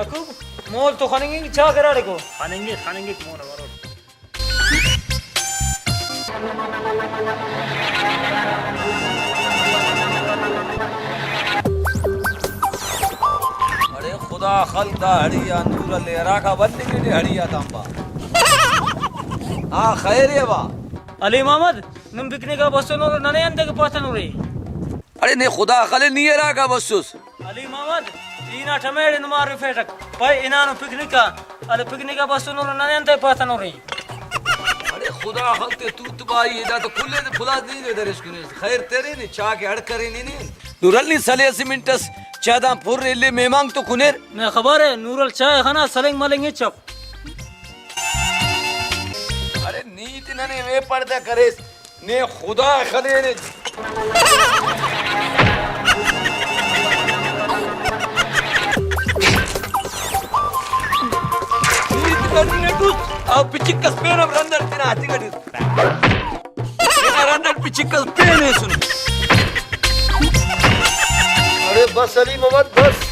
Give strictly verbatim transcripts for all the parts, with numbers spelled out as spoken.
یعقوب، مول تو خننگک، چا کراڑے کو؟ خننگک، خننگک، مول ہرور۔ اڑے خدا خلق، دا ہڑی آ نور علی ہراکا بننگ ٹی ہڑی آ تانبا۔ آ خیر ءِ با۔ علی محمد، نم پکنک آ بسونر، ننے انتئے کہ پاتنورے؟ اڑے نے خدا خلے، نی ہراکا بسوس؟ علی محمد، ای نا ٹمیڑے نما رفیٹک، پائے ہنانو پکنک آ، اڑے پکنک آ بسونر، ننے انتئے پاتنورے؟ اڑے خدا خلتے توت بائی، دا تو کل ءِ پھلاز نی دے درس کنے، خیر تیرے نے، چا کہ اڑ کرے نے نے۔ نورل، نی سلے اسہ منٹ اس چا دان پر ایلے، مہمانک تو کنیر۔ نے خبر ءِ، نورل چائے خنا سلنگ ملنگ ہچ اف۔ اڑے نی تے ننے بے پردہ کریس، نے خدا خلینے۔ نی تے ننے ٹوس، او پچک اس پین ہم رندڑ تینا ہتنگ اٹی۔ تینا رندڑ پچک اس پین ایسن۔ اڑے بس علی محمد، بس۔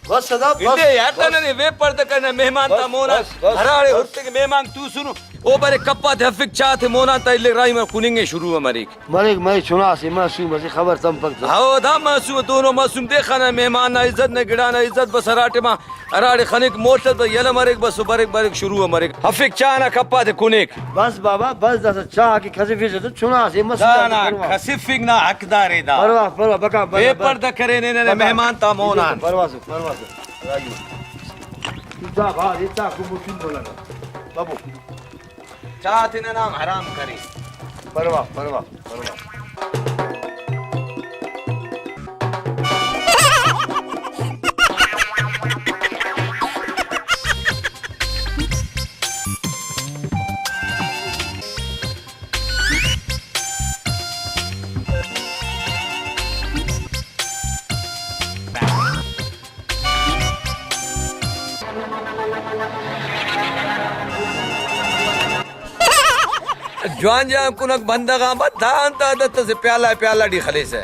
بس ادا، بس، انڈے یار، بس۔ ننے بے پردہ کرنا، مہمان تا بس، مون آن۔ بس، بس، ہراڑے بس۔ ہرتک مہمان توسنو۔ او برے کپا تے ہفک چا تے مون آن تا الے راہی مر کننگ ءِ شروع مریک۔ مریک، مریک، چنا سے معصوم اسے خبر تمپک تہ۔ ہو، دا معصوم، دونو معصوم دے خانا مہمان نا عزت، نہ گڑا نا عزت، بس ہرا ٹائما ہراڑے خنک موٹر بس یلہ مریک، بس بریک، بریک شروع مریک۔ ہفک چا نا کپا تے کنیک۔ بس بابا، بس داسہ چا کہ کھسفیسہ تو چنا سے مسئلہ دانا پرواہ۔ کھسفنگ نا حقدار ءِ دا۔ پرواہ، پرواہ، بکا، بے بکا، پردہ کرینے ننے بکا۔ مہمان تا مون آن۔ پرواہ سے، پرواہ سے۔ راجو۔ تو دا بھا، یہ چا کو مشین بولا نا۔ بابو۔ چا تے ننا ہم حرام کرے۔ پرواہ، پرواہ، پرواہ۔ جوان جوان کنک بندغ آن با، دا انت عادت اسے پیالہ پیالہ ٹی خلیسہ؟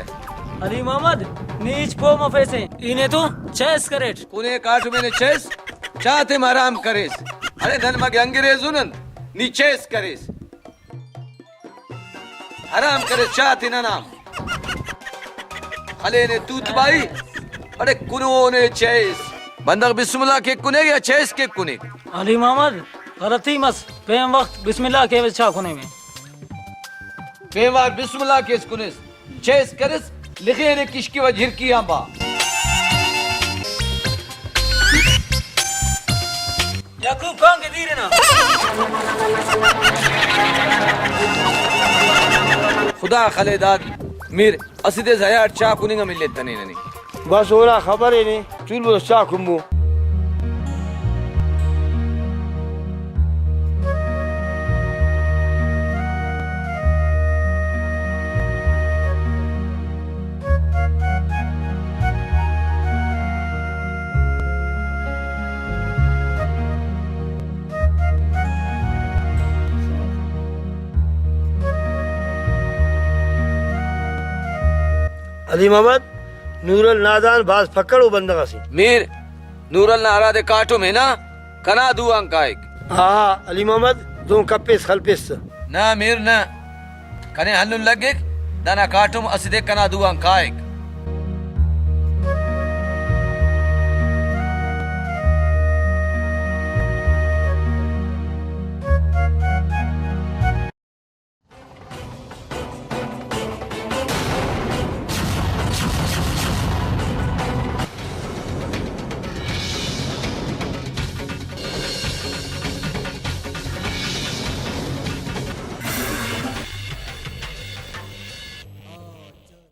علی محمد، نی ہچ پہہ مفیسہ، ای نے تو چیس کریٹ۔ کنے کاٹم ءِ نے چیس، چا تے ہم حرام کریس۔ اڑے نن مگہ انگریز انن، نی چیس کریس۔ حرام کرے چا تے ننا۔ خلینے توت بائی، اڑے کنونے چیس۔ بندغ بسم اللہ کیک کنے یا چیس کیک کنے؟ علی محمد، غلطی مس، پین وخت بسم اللہ کیوس چا کنے میں۔ پین وار بسم اللہ کیس کنیس، چیس کرس، لخینے کشکی و جھرکی آن با۔ یعقوب کان کہ دیر ہنا۔ خدا خلے داد میر، اسہ دے ضیاٹ چا کننگ ہم الیتنے ننے۔ بس اونا خبر ءِ نے، چل بس چا کنبو۔ علی محمد، نورل نادان بھاز پکڑو بندغ اسے۔ میر، نورل نا ہرادے کاٹم ہنا، کنا دو آن کائک۔ ہا، علی محمد، دہن کپیس خلپیس تہ۔ نہ میر نہ، کنے ہندن لگک، دانا کاٹم اسہ دے کنا دو آن کائک۔